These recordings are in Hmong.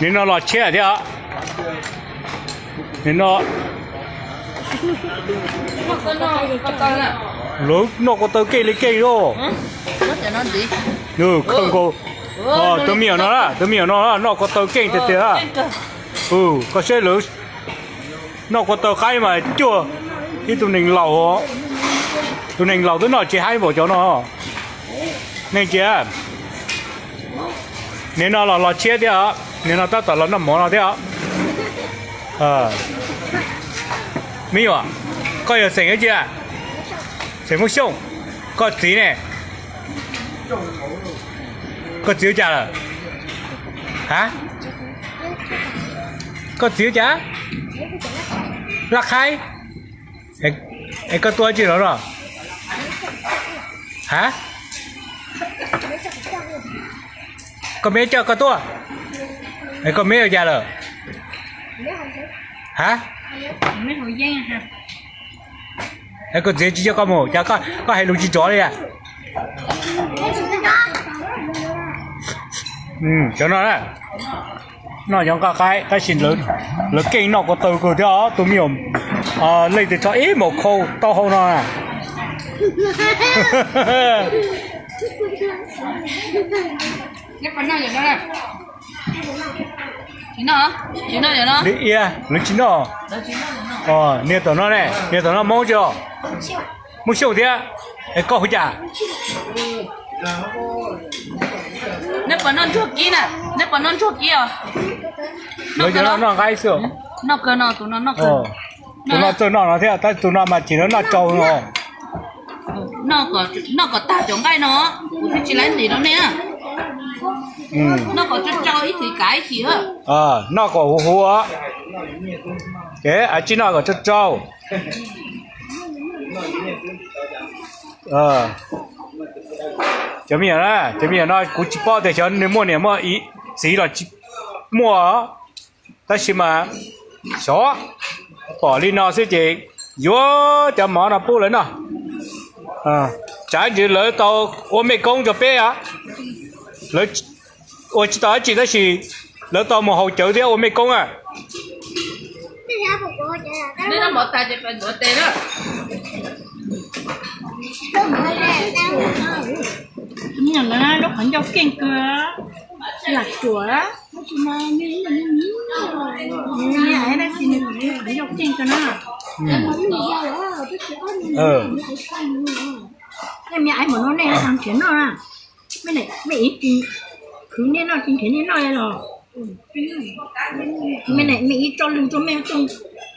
Nim no los tshiab thiab. Nim no lawv noj ko taw keej li keej lawm. Kawg nkaus. Tus me nyuam no, tus me nyuam no noj ko taw keej tiag tiag. Koj saib lawv noj ko taw qaib mas cuag ib tug neeg laus. Tus neeg laus twb noj tsis haib npaum cov no. Neeg cia, nim no los los tshiab thiab os, nim no tab tom los noj mov no thiab os. Me nyuam, koj yog xeem dab tsi? Xeem Hmoob Xyooj. Koj txiv ne? Koj txiv ua cas lawm? Ha? Koj txiv ua cas? Laj Khaib. Es koj tuaj tsi no no? Ha? Koj me coj koj tuaj. Es koj me ua cas lawm? Ha? Es koj txiv tsis coj koj mus cas, koj hais lus tsis nrov li a? Cov no noj cov nqaij qaib tab sis lawv keej noj ko taw kawg thiab os. Tus me nyuam leej twg tso ib maum khau taub hau no. Li ia lawv tsis noj. Niag tom no ne, niag tom no Hmoob tsi os? Hmoob Xyooj thiab. Es koj hu cas? Neb puas noj ntsuag kib na? Neb puas noj ntsuag kib os? Lawv cov no noj nqaij xwb. Tus no txawj noj no thiab tab sis tus no mas chim lawv noj tsau no. Noj kom tag cov nqaij no, kuv thiaj tsis laib ntim rau nej. Noj kom tsau tsau ib chim kav ib chim. Noj kom huv huv. Ces tsis noj kom tsau tsau. Cov me nyuam, cov me nyuam no kuv tsis paub tias xyov nws muaj niam muaj txiv los tsis muaj, tab sis mas xyov pom li no xwb ces yuav cov mov no pub lawv noj. Tsam ntsis lawv tau ua mej koob rau peb os. Lawv ua tsis tau dab tsi tab sis lawv tau mus haus cawv thiab ua mej koob a. Lub qhov ncauj keej kawg, lam ruam. Qhov ncauj keej kawg na. Nej me aiv npaum no nej ho tsis nrhiav noj na. Mej ib tsis khwv niaj noj tsis nrhiav niaj noj los. Mej ib tso lus rau mej,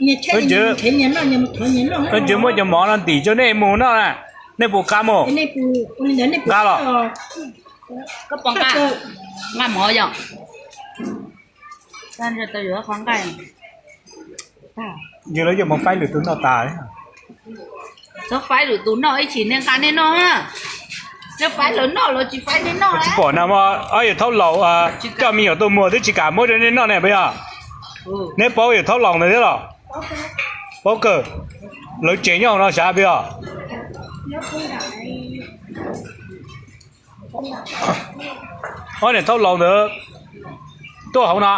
nyias tshaj nrhiav nyias noj, nyias mus thov nyias noj. Tab sis muab cov mov no ntim rau nej mus noj na, nej puas nqa mus? Nqa los. Nqa mov yom. Yog lawv yuav mus faib lwm tus noj tas. Txhob faib lwm tus noj, ib chim nej nqa nej noj. Nej faib lawv noj, lawv tsis faib nej noj. Tsis pom na, ob yawg thaub laus coj me nyuam tuaj muag twb tsis kam muab rau nej noj ne puas yog? Neb paub yawg thaub laus ntawd thiab los? Paub kawg. Lawv tsev nyob hauv no sav puas yog? Ob niam thaub laus ntawd tuaj hauv no,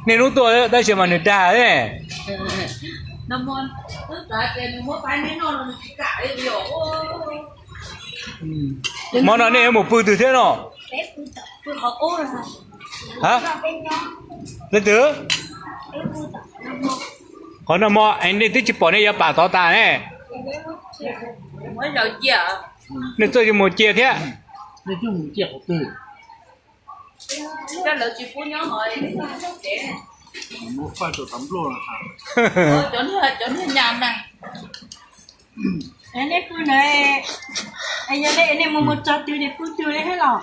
niaj hnub tuaj tab sis mas nws dag ne. Mov no nej yuav mus pw twg thiab no? Leej twg? Qhov no mov nej twb tsis pom nej yuav pam tod tas ne. Nej txawj yuav mus cia thiab. Nej pw na, yog nej mus mus txog twg ces pw twg li thiab los?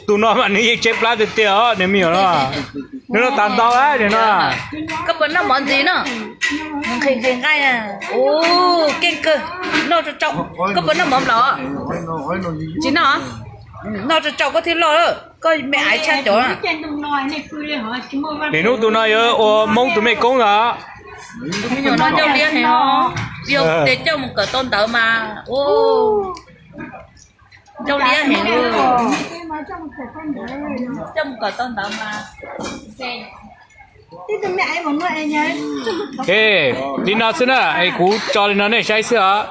Tus no mas nws yeej tseb plab tiag tiag os, nws me nyuam no. Nws noj tas ntau lawm no. Koj puas noj mov ntxiv no? Nqhis nqhis nqaij. Ua, keej kawg, noj tsau tsau. Koj puas noj mov nplaum? Tsis noj. Noj tsau tsau koj thiaj loj, koj me aiv tshaj cov. Nim hnub tus no yuav ua Hmoob tus mej koob ntag. Tus me nyuam no ncauj liab heev os, yog kuv tes coj mus kawm tau ntawv mas. Coj li heev. Coj mus kom tau ntawd mas. Ej, li no xwb na, es kuv tso li no nej saib xwb os.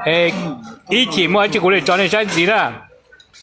Es ib chim muaj ib tsij kuv li tso nej saib ntxiv na.